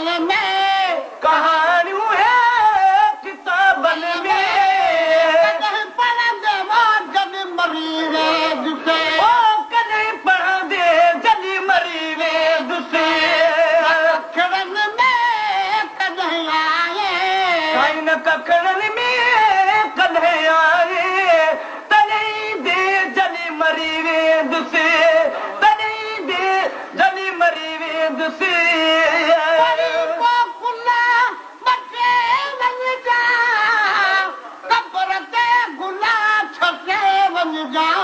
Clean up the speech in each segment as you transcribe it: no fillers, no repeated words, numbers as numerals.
ڪتابن ۾، कहानियूं हे किताबनि में। कॾहिं पढ़ंदे मां जॾहिं मरी वेंदुसि। ओ कॾहिं पढ़ंदे जॾहिं मरी वेंदुसि। कखड़नि में कॾहिं आहे, साईं न कखड़नि में कॾहिं आहे, तॾहिं दे जॾहिं मरी वेंदुसि, तॾहिं दे जॾहिं मरी वेंदुसि। पढ़ी पोइ कुला मटे वञिजां, क़बर ते गुला छटे वञिजां।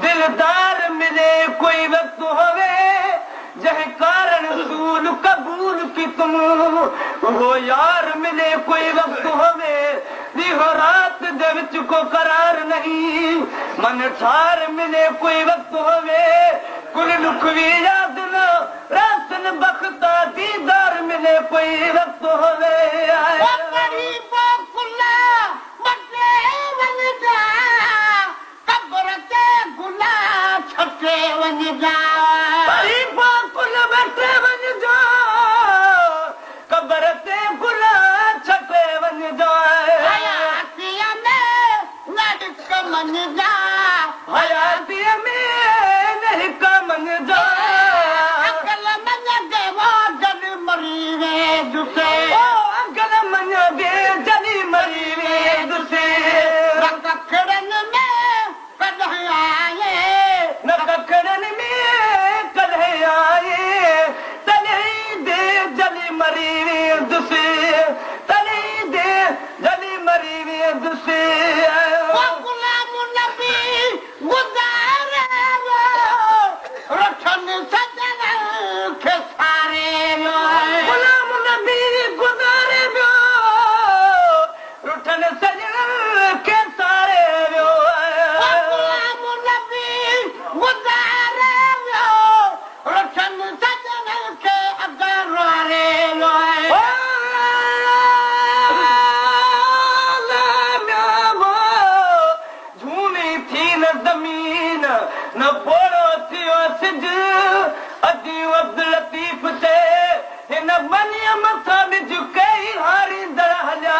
दिलदार मिले कोई वक्त होवे, जंहिं कारण सूल कबूल की तुम, उहो यार मिले कोई वक्त होवे। ॾींहुं रात जे विच को करार नहीं, मन ठार मिले कोई वक्त होवे। कुल दुख भी याद न रातन बख्ता, दीदार मिले कोई वक्त होवे। पढ़ी पोइ कुला मटे वञिजां, क़बर ते गुला छटे वञिजां। पढ़ी पोइ कुल मटे वञिजां, क़बर ते गुला छटे वञिजां। हयातीअ में न हिकु मञिजां, हयातीअ में न हिकु मञिजां। अकल मञंदे मां जॾहिं मरी वेंदुसि। ओ अकल मञंदे जॾहिं मरी वेंदुसि। न कखड़नि में कॾहिं आहे, न कखड़नि में कॾहिं आहे, तॾहिं दे जॾहिं मरी वेंदुसि, तॾहिं दे जॾहिं मरी वेंदुसि। ओ गुलाम नबी गुज़ारे वियो, रठनि सजण खे सारे वियो। गुलाम नबी गुज़ारे वियो, रुठनि सजण खे सारे वियो। ओ गुलाम नबी गुज़ारे वियो, रठनि सजण खे अगरि रुआरे वियो। झूनी थी न ज़मीन, न पोड़ो थियो सिज, अदी अब्दुल लतीफ़ ते हिन बनिया मथां बिज कई हारींदड़ हलिया